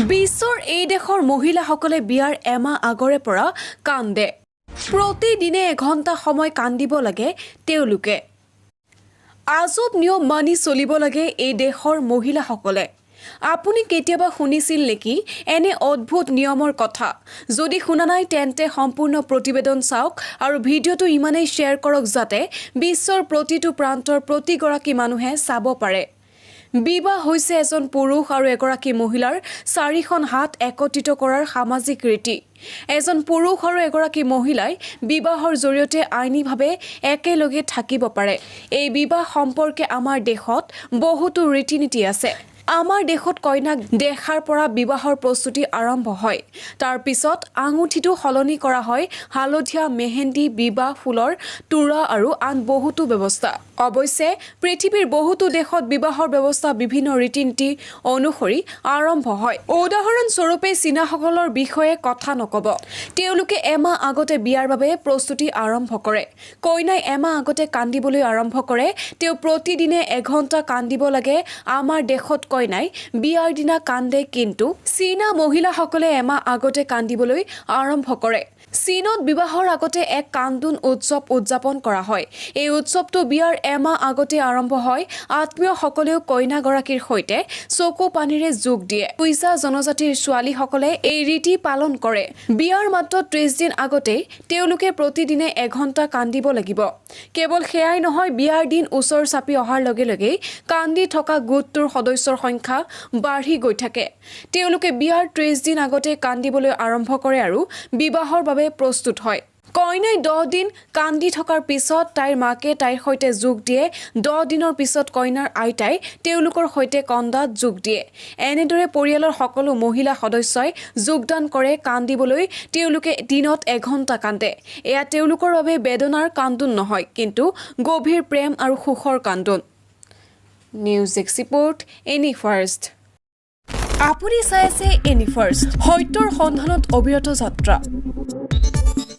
বিশ্বৰ এই দেশৰ মহিলাসকলে বিয়াৰ এমাহ আগৰে পৰা কান্দে। প্ৰতিদিনে এঘণ্টা সময় কান্দিব লাগে তেওঁলোকে। আজব নিয়ম মানি চলিব লাগে এই দেশৰ মহিলাসকলে। আপুনি কেতিয়াবা শুনিছিল নেকি এনে অদ্ভুত নিয়মৰ কথা? যদি শুনা নাই, তেন্তে সম্পূৰ্ণ প্ৰতিবেদন চাওক আৰু ভিডিঅ'টো ইমানেই শ্বেয়াৰ কৰক যাতে বিশ্বৰ প্ৰতিটো প্ৰান্তৰ প্ৰতিগৰাকী মানুহে চাব পাৰে। বিবাহ হৈছে এজন পুৰুষ আৰু এগৰাকী মহিলাৰ চাৰিখন হাত একত্ৰিত কৰাৰ সামাজিক ৰীতি। এজন পুৰুষ আৰু এগৰাকী মহিলাই বিবাহৰ জৰিয়তে আইনীভাৱে একেলগে থাকিব পাৰে। এই বিবাহ সম্পৰ্কে আমাৰ দেশত বহুতো ৰীতি নীতি আছে। আমাৰ দেশত কইনাক দেখাৰ পৰা বিবাহৰ প্ৰস্তুতি আৰম্ভ হয়। তাৰ পিছত আঙুঠিটো সলনি কৰা হয়, হালধীয়া মেহেন্দী, বিবাহ ফুলৰ তোৰা আৰু আন বহুতো ব্যৱস্থা। অৱশ্যে পৃথিৱীৰ বহুতো দেশত বিবাহৰ ব্যৱস্থা বিভিন্ন ৰীতি নীতি অনুসৰি আৰম্ভ হয়। উদাহৰণস্বৰূপে, চীনাসকলৰ বিষয়ে কথা নক'ব। তেওঁলোকে এমাহ আগতে বিয়াৰ বাবে প্ৰস্তুতি আৰম্ভ কৰে। কইনাই এমাহ আগতে কান্দিবলৈ আৰম্ভ কৰে। তেওঁ প্ৰতিদিনে এঘণ্টা কান্দিব লাগে। আমাৰ দেশত কইনাই বিয়াৰ দিনা কান্দে, কিন্তু চীনা মহিলাসকলে এমাহ আগতে কান্দিবলৈ আৰম্ভ কৰে। চীনত বিবাহৰ আগতে এক কান্দোন উৎসৱ উদযাপন কৰা হয়। এই উৎসৱটো বিয়াৰ এমাহ আগতে আৰম্ভ হয়। আত্মীয়সকলেও কইনাগৰাকীৰ সৈতে চকু পানীৰে যোগ দিয়ে। কুইজা জনজাতিৰ ছোৱালীসকলে এই ৰীতি পালন কৰে। বিয়াৰ মাত্ৰ 30 দিন আগতেই তেওঁলোকে প্ৰতিদিনে এঘণ্টা কান্দিব লাগিব। কেৱল সেয়াই নহয়, বিয়াৰ দিন ওচৰ চাপি অহাৰ লগে লগেই কান্দি থকা গোটটোৰ সদস্যৰ সংখ্যা বাঢ়ি গৈ থাকে। তেওঁলোকে বিয়াৰ 30 দিন আগতে কান্দিবলৈ আৰম্ভ কৰে আৰু বিবাহৰ বাবে প্ৰস্তুত হয়। কইনাই 10 দিন কান্দি থকাৰ পিছত তাইৰ মাকে তাইৰ সৈতে যোগ দিয়ে। 10 দিনৰ পিছত কইনাৰ আইতাই তেওঁলোকৰ সৈতে কন্দাত যোগ দিয়ে। এনেদৰে পৰিয়ালৰ সকলো মহিলা সদস্যই যোগদান কৰে কান্দিবলৈ। তেওঁলোকে দিনত এঘণ্টা কান্দে। এয়া তেওঁলোকৰ বাবে বেদনাৰ কান্দোন নহয়, কিন্তু গভীৰ প্ৰেম আৰু সুখৰ কান্দোন। News report, any first. আপুনি চাই আছে এনি ফাৰ্ষ্ট, সত্যৰ সন্ধানত অবিৰত যাত্ৰা।